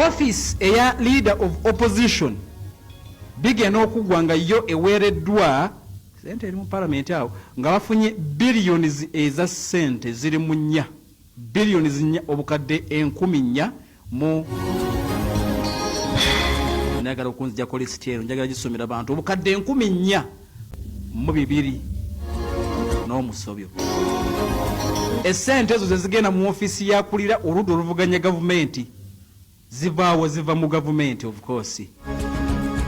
Office eya leader of opposition bigenda okuggwa nga yo eweereddwa sente eri mu palamenti awo nga bafunye billions eza sente ziri mu nnya, billions nnya, obukadde 4000 mu njagala okunzijako lisiti eno, njagala gisomera bantu, obukadde 4200 n'omusobyo. Esente ezo zezigenda mu ofiisi yakulira oludda oluvuganya gavumenti. Zivaawo, ziva mu gavumenti, of course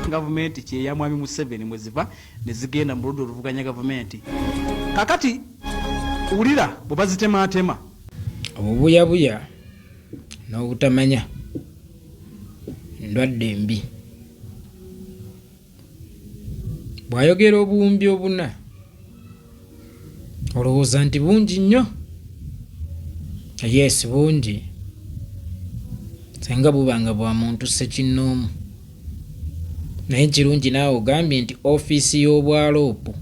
gavumenti kyeya mwami Museveni mwe ziva ne zigenda mu ludda oluvuganya gavumenti. Kakati wulira bwe bazitematema. Obubuyabuya n'obutamanya ndwadde mbi. Bw'ayogera obuwumbi obuna olowooza nti bungi nnyo? Yes, bungi senga buba nga bwa muntu ssekinnoomu. Naye kirungi naawe ogambye nti ofiisi y'obwaloopu.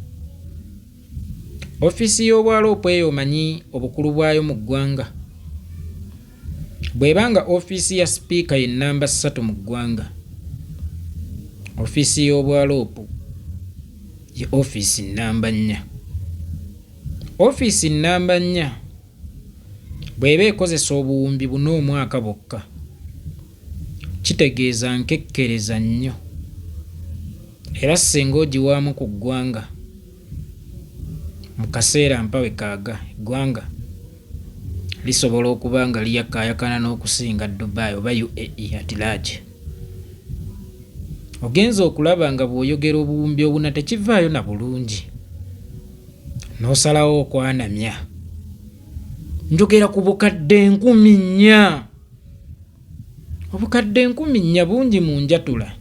Ofiisi y'obwaloopu eyo omanyi obukulu bwayo mu ggwanga? Bw'eba nga ofiisi ya sipiika ye nnamba ssatu mu ggwanga, ofiisi y'obwaloopu ye ofiisi nnamba nnya. Ofiisi nnamba nnya bw'eba ekozesa obuwumbi buna omwaka bwokka, kitegeeza nkekkereza nnyo era ssinga ogiwaamu ku ggwanga mu kaseera mpa we kaaga, eggwanga lisobola okuba nga liyakaayakana n'okusinga Dubai oba UAE at large. Ogenze okulaba nga bw'oyogera obuwumbi obuna tekivaayo na bulungi n'osalawo okwanamya. Njogera ku bukadde 4000. Obukadde 4000 bungi mu njatula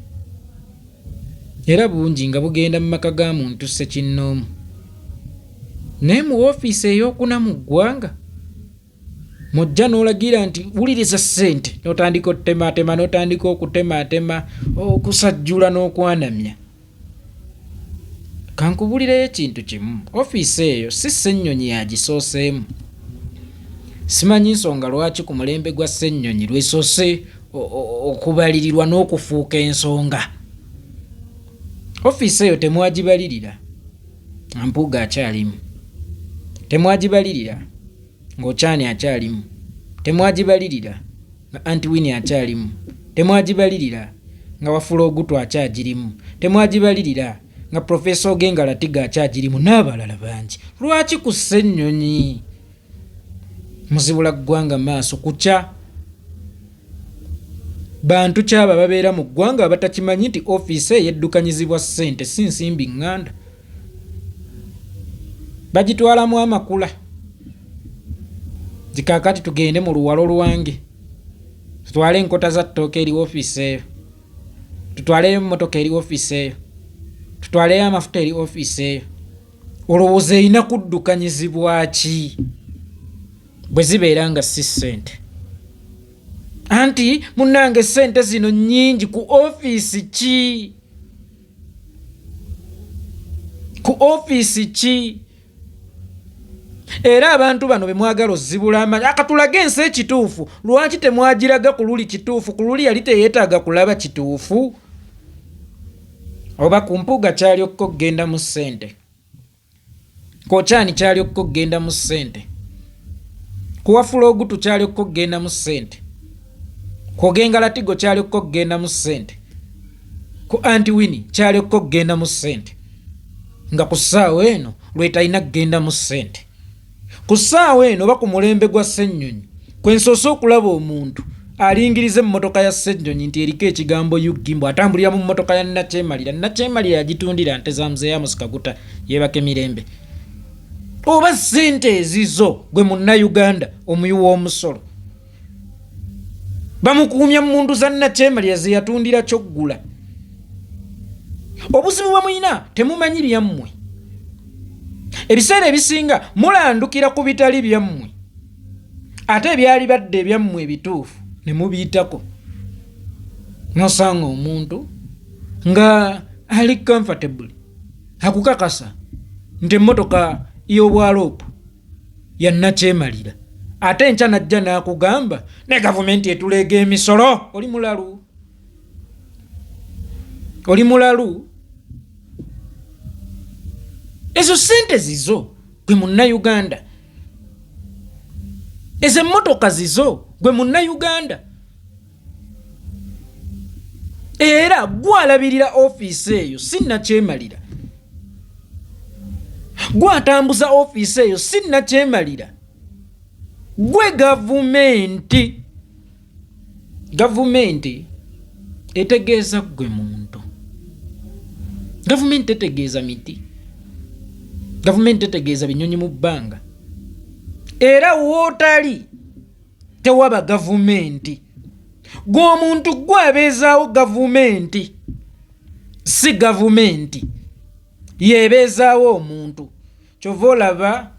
era bungi nga bugenda mu maka ga muntu ssekinnoomu. Naye mu woofiisi eyookuna mu ggwanga mw'ojja n'olagira nti wuliriza ssente n'otandika otemaatema n'otandika okutemaatema okusajjula n'okwanamya. Kankubulireyo ekintu kimu, ofiisi eyo si Ssennyonyi y'agisooseemu. Simanyi nsonga lwaki ku mulembe gwa Ssennyonyi lwesoose okubalirirwa n'okufuuka ensonga. Ofiisi eyo temwagibalirira nga Mpuuga akyalimu, temwagibalirira ng'Okyani akyalimu, temwagibalirira nga Aunt Winnie akyalimu, temwagibalirira nga Wafula Ogutu akyagirimu, temwagibalirira nga Professor Ogenga Latigo akyagirimu n'abalala bangi. Lwaki ku Ssennyonyi muzibula ggwanga maaso kukya bantu kyaba ababeera mu ggwanga abatakimanyi nti ofiisi eyo eddukanyizibwa ssente si nsimbi ŋŋanda bagitwalamu amakula nti kaakati tugende mu luwalo lwange tutwale enkota za ttooka eri ofiisi eyo tutwaleyo emmotoka eri ofiisi eyo tutwaleyo amafuta eri ofiisi eyo olowooza erina kuddukanyizibwa ki bwe zibeera nga si ssente anti munnange ssente zino nnyingi ku ofiisi ki ku ofiisi ki era abantu bano bemwagala ozibula amanyi akatulage ensi ekituufu lwaki temwagiraga ku luli kituufu ku luli yali teyetaaga kulaba kituufu oba ku mpuuga kyali okko okugenda mu ssente kokyani kyali okko okugenda mu ssente kuwafula ogutu kyali okko okugenda mu ssente kwogenga latigo kyali okko okugenda mu ssente ku anti wini kyali okko okugenda mu ssente nga ku ssaawa eno lwetalina kugendamu ssente ku ssaawa eno oba ku mulembe gwa Ssennyonyi kwe nsoose okulaba omuntu alingiriza emmotoka ya Ssennyonyi nti eriko ekigambo UG mbu atambulira mu mmotoka ya Nakyemalira. Nakyemalira yagitundira nte za Mzee Amos Kaguta yeebake mirembe. Oba ssente ezizo gwe Munnayuganda omuwi w'omusolo bamukuumya mmundu za Nakyemalira ze yatundira Kyoggula. Obuzibu bwe mulina temumanyi byammwe. Ebiseera ebisinga mulandukira ku bitali byammwe ate ebyali badde ebyammwe ebituufu ne mubiyitako. Nosanga omuntu nga ali comfortable akukakasa nti emmotoka y'obwaloopu ya Nakyemalira. Ate enkya najja n'akugamba ne gavumenti etuleega emisolo. Oli mulalu, oli mulalu. Ezo sente zizo gwe Munnayuganda, ezo emmotoka zizo gwe Munnayuganda, era gwe alabirira ofiisi eyo si nakyemalira, gwe atambuza ofiisi eyo si nakyemalira, gwe gavumenti. Gavumenti etegeeza ggwe muntu. Gavumenti tetegeeza miti. Gavumenti tetegeeza binyonyi mu bbanga. Era wootali tewaba gavumenti. Gwe omuntu gwe abeezaawo gavumenti, si gavumenti yeebeezaawo omuntu. Kyova olaba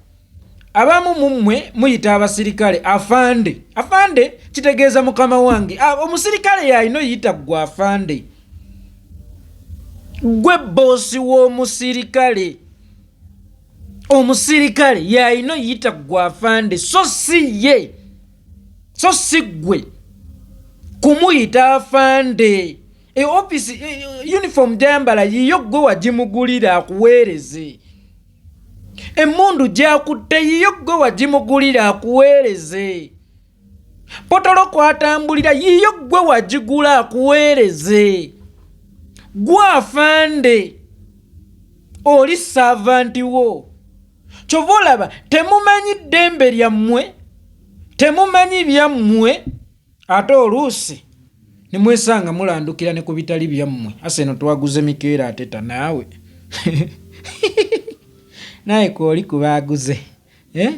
abamu mu mmwe muyita abasirikale afande. Afande kitegeeza mukama wange. Omusirikale yalina oyita ggwe afande, ggwe bboosi w'omusirikale. Omusirikale yalina oyita ggwe afande, so si ye, so si ggwe kumuyita afande. E office, uniform gyayambala yiyo, ggwe wagimugulira akuweereze. Emmundu gyakutte yiyo, ggwe wagimugulira akuweereze. Potolo kwatambulira yiyo, ggwe wagigula akuweereze. Ggwe afande, oli saavanti wo. Kyova olaba temumanyi ddembe lyammwe, temumanyi byammwe, ate oluusi ne mwesanga mulandukira ne ku bitali byammwe. Asa eno twaguze Mikeera Ateta, naawe naye kwoli kubaaguze, eh?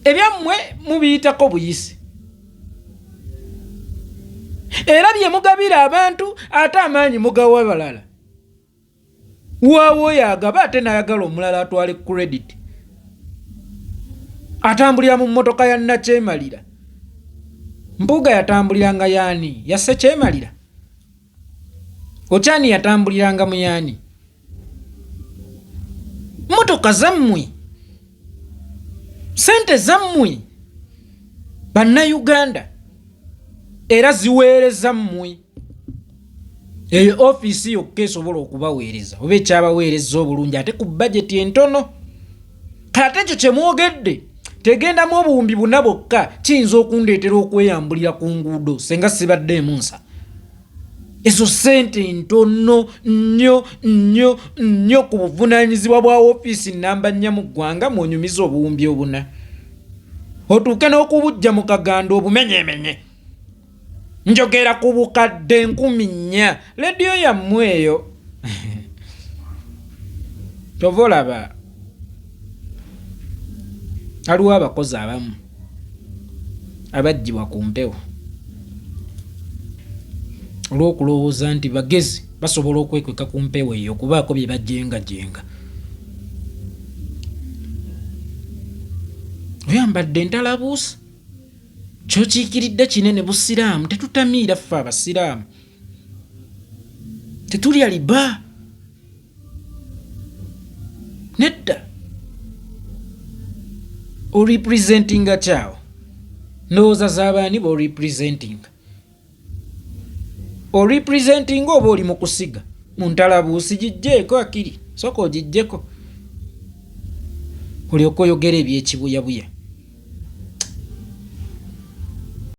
Ebyammwe mubiyitako buyisi, era bye mugabira abantu ate amaanyi mugawa balala. Waawo oyo agaba ate n'ayagala omulala atwale credit. Atambulira mu mmotoka ya nakyemalira. Mpuuga yatambuliranga yaani? Yasse kyemalira. Okyani yatambuliranga mu yaani? Mmotoka zammwe, sente zammwe Bannayuganda, era ziweereza mmwe. Eyo ofiisi yokka esobola okubaweereza oba ekyabaweereza obulungi ate ku bajeti entono. Kale ate ekyo kye mwogedde tegendamu obuwumbi buna bwokka kiyinza okundeetera okweyambulira ku nguudo senga sibaddeemu nsa. Ezo ssente ntono nnyo nnyo nnyo ku buvunaanyizibwa bwa ofiisi nnamba nnya mu ggwanga mw'onyumiza obuwumbi obuna otuuke n'okubuggya mu kaganda obumenyemenye. Njogera ku bukadde 4000. Leediyo yammwe eyo kyova olaba waliwo abakozi abamu abaggyibwa ku mpewo olw'okulowooza nti bagezi basobola okwekweka ku mpewo eyo okubaako bye bajengajenga. Oyambadde entalabuusi, kyokiikiridde kinene. Busiraamu tetutamiira, ffe abasiraamu tetulya liba, nedda. Orepresentinga kyawo, ndowooza z'abaani b'orepresentinga? Orepresentinga oba oli mu kusiga mu ntalabuusi? Gijjeeko akiri, sooka ogijjeko olyoke oyogere ebyekibuyabuya.